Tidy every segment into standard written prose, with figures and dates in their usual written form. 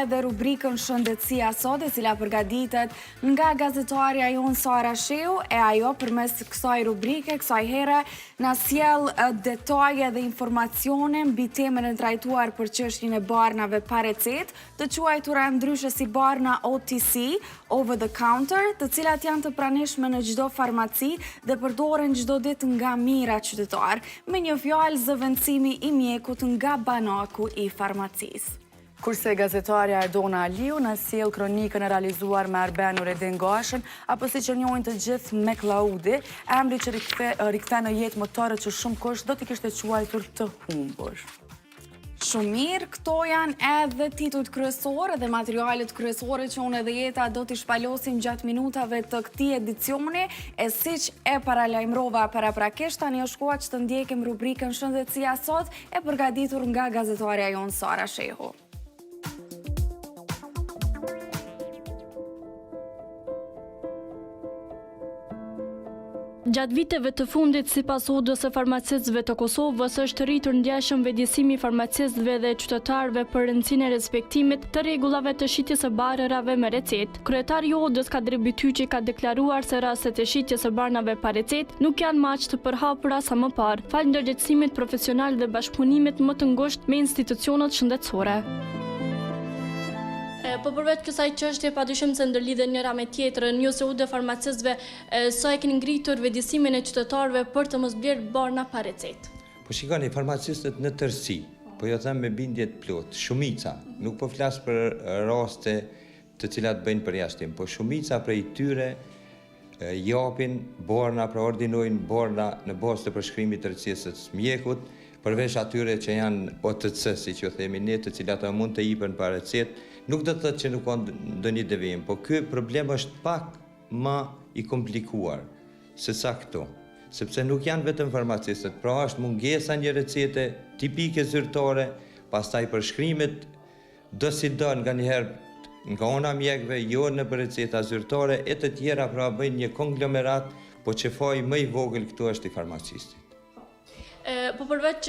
edhe rubrikën Shëndetësia sot, e cila përgatitet nga gazetarja jonë Sara Shehu, e ajo përmes kësaj rubrike, kësaj here, na sjell detaje dhe informacione mbi temën e trajtuar për çështjen e barnave pa recetë, të quajtura ndryshe si barna OTC, over the counter, të cilat janë të pranishme në çdo farmaci dhe përdoren çdo ditë nga mijëra qytetarë. Me një fjalë zëvendësimi i mjekut nga banaku i farmacisë. Kurse gazetarja Erdona Aliu na sjell kronikën e realizuar me Arben Nuredin Gashën, apo siç e njohin të gjithë McLaudi, emri që rikthen në jetë motorët që shumëkush do t'i kishte quajtur të humbur. Shumë mirë, këto janë edhe titujt kryesorë dhe materialet kryesore që unë edhe Jeta do t'i shpalosim gjatë minutave të këtij edicioni, e siç e paralajmërova paraprakisht, tani është koha që të ndjekim rubrikën Shëndetësia sot e përgatitur nga gazetarja jonë Sara Shehu. Gjatë viteve të fundit, sipas Odës së Farmacistëve të Kosovës, është rritur ndjeshëm vetëdijësimi i farmacistëve dhe qytetarëve për rëndësinë e respektimit të rregullave të shitjes së barërave me recetë. Kryetari i Odës, Kadri Bytyqi, ka deklaruar se rastet e shitjes së barnave pa recetë nuk janë më aq të përhapura sa më parë, falë ndërgjegjësimit profesional dhe bashkëpunimit më të ngushtë me institucionet shëndetësore. Po përveç kësaj çështje, padyshim se ndërlidhen njëra me tjetrën, ju si Odë e Farmacistëve, sa e keni ngritur vetëdijësimin e qytetarëve për të mos blerë barna pa recetë? Po shikoni, farmacistët në tërësi, po ju them me bindje të plotë, shumica, nuk po flas për raste të cilat bëjnë përjashtim, po shumica prej tyre japin barna, pra ordinojnë barna në bazë të përshkrimit të recetës së mjekut, përveç atyre që janë OTC, siç ju themi ne, të cilat mund të jipen pa recetë, nuk do të thotë që nuk ka ndonjë devijim, po ky problem është pak ma i komplikuar se sa këto, sepse nuk janë vetëm farmacistët, pra është mungesa e një recete tipike zyrtare, pastaj përshkrimet Do si do nganjëherë nga ana e mjekëve, jo nëpër receta zyrtare e të tjera pra bëjnë një konglomerat, po që faji më i vogël këtu është i farmacistit. Po përveç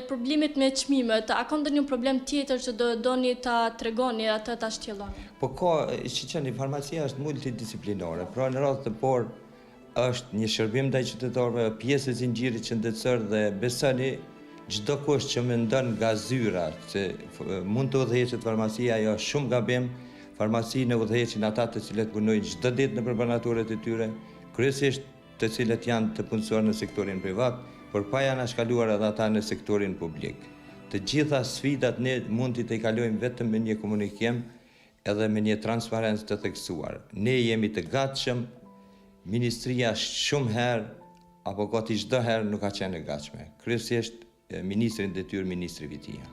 problemit me çmimet, a ka ndonjë problem tjetër që do doni ta tregoni atë ta shtjelloni? Po ka, shikoni, farmacia është multidisiplinore, pra në radhë të parë Është një shërbim ndaj qytetarëve, pjesë e zinxhirit shëndetësor dhe besoni çdokush që mendon nga zyra se mund të udhëheqet farmacia, ajo është shumë gabim. Farmacinë e udhëheqin ata të cilët punojnë çdo ditë nëpër barnatoret e tyre, kryesisht të cilët janë të punësuar në sektorin privat, por pa i anashkaluar edhe ata në sektorin publik. Të gjitha sfidat ne mund t'i tejkalojmë vetëm me një komunikim edhe me një transparencë të theksuar. Ne jemi të gatshëm, ministria shumë herë apo gati çdo herë nuk ka qenë e gatshme. Kryesisht ministri në detyrë, ministri Vitia.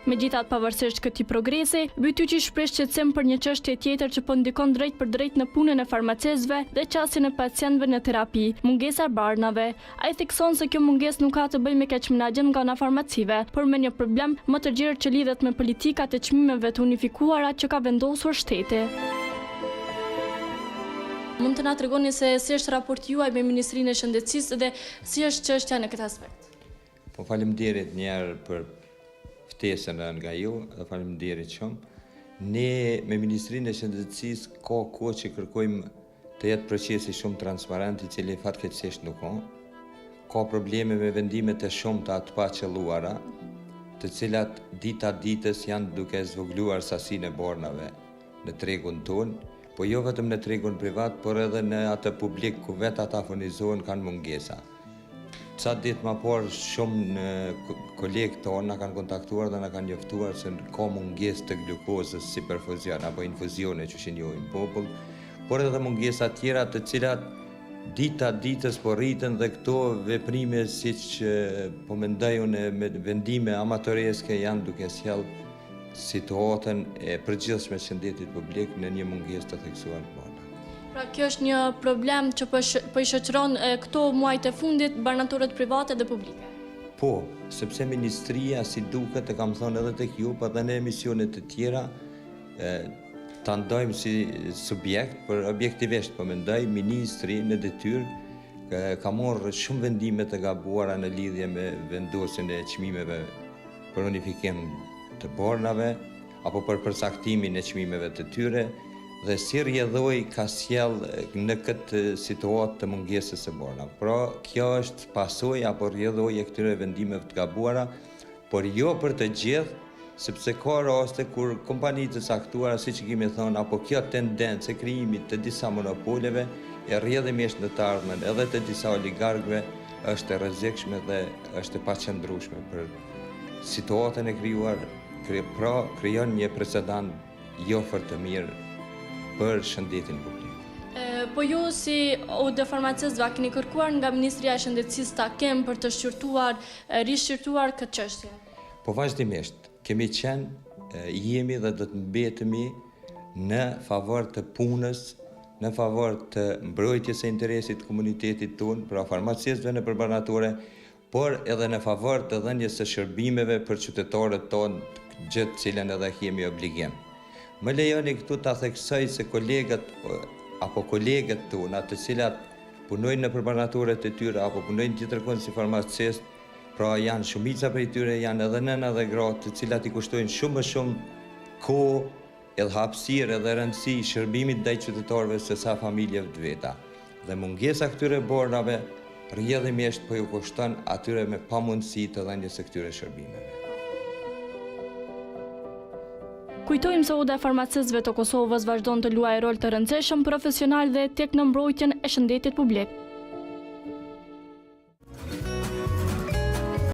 Megjithatë, pavarësisht këtij progresi, Bytyqi shpreh shqetësim për një çështje tjetër që po ndikon drejtpërdrejt në punën e farmacistëve dhe qasjen e pacientëve në terapi, mungesa e barnave. Ai thekson se kjo mungesë nuk ka të bëjë me keqmenaxhim nga ana e farmacive, por me një problem më të gjerë që lidhet me politikat e çmimeve të unifikuara që ka vendosur shteti. Mund të na tregoni se si është raporti juaj me Ministrinë e Shëndetësisë dhe si është çështja në këtë aspekt? Po faleminderit një herë për ftesën edhe nga ju dhe faleminderit shumë. Ne me Ministrinë e Shëndetësisë ka kohë që kërkojmë Të jetë procesi shumë transparent i cili fatkeqësisht nuk o. Ka probleme me vendimet e shumta të paqëlluara, të cilat dita ditës janë duke zvogëluar sasinë e barnave në tregun tonë, po jo vetëm në tregun privat, por edhe në atë publik ku vetë ata furnizohen kanë mungesa. Ca ditë ma parë shumë kolegë tonë na kanë kontaktuar dhe na kanë njoftuar se ka mungesë të glukozës si perfuzion apo infuzione qysh i njohim popull, por edhe mungesa tjera të cilat dita ditës po rriten dhe këto veprime siç po mendoj unë me vendime amatoreske janë duke sjellë situatën e përgjithshme të shëndetit publik në një mungesë të theksuar të barnave. Pra kjo është një problem që po, po i shoqëron këto muajt e fundit barnatoret private dhe publike. Po, sepse ministria si duket e kam thonë edhe tek ju, po edhe në emisione të tjera, ta ndajmë si subjekt, por objektivisht po mendoj, ministri në detyrë. Ka marrë shumë vendime të gabuara në lidhje me vendosjen e çmimeve për unifikim të barnave apo për përcaktimin e çmimeve të tyre dhe si rrjedhojë ka sjellë në këtë situatë të mungesës së barnave. Pra, kjo është pasojë apo rrjedhojë e këtyre vendimeve të gabuara, por jo për të gjithë, sepse ka raste kur kompani të caktuara, siç e kemi thënë, apo kjo tendencë e krijimit të disa monopoleve, e rrjedhimisht në të ardhmen edhe të disa oligarkëve, është e rrezikshme dhe është e paqëndrueshme për situatën e krijuar, pra krijon një precedent jo fort të mirë për shëndetin publik. Po ju si Odë e Farmacistëve a keni kërkuar nga Ministria e Shëndetësisë takim për të shqyrtuar, rishqyrtuar këtë çështje? Po vazhdimisht, kemi qenë, jemi dhe do të mbetemi në favor të punës, në favor të mbrojtjes së interesit të komunitetit tonë, pra farmacistëve nëpër barnatore, por edhe në favor të dhënies së shërbimeve për qytetarët tonë, gjë të cilën edhe kemi obligim. Më lejoni këtu ta theksoj se kolegët apo koleget tona, të cilat punojnë nëpër barnatoret e tyre apo punojnë tjetërkund si farmacistë, pra janë shumica prej tyre janë edhe nëna dhe gra, të cilat i kushtojnë shumë më shumë kohë edhe hapësirë edhe rëndësi shërbimit ndaj qytetarëve se sa familjeve të veta. Dhe mungesa e këtyre barnave rrjedhimisht po ju kushton atyre me pamundësi të dhënies së këtyre shërbimeve. Kujtojmë se Oda e Farmacistëve të Kosovës vazhdon të luajë rol të rëndësishëm profesional dhe etik në mbrojtjen e shëndetit publik.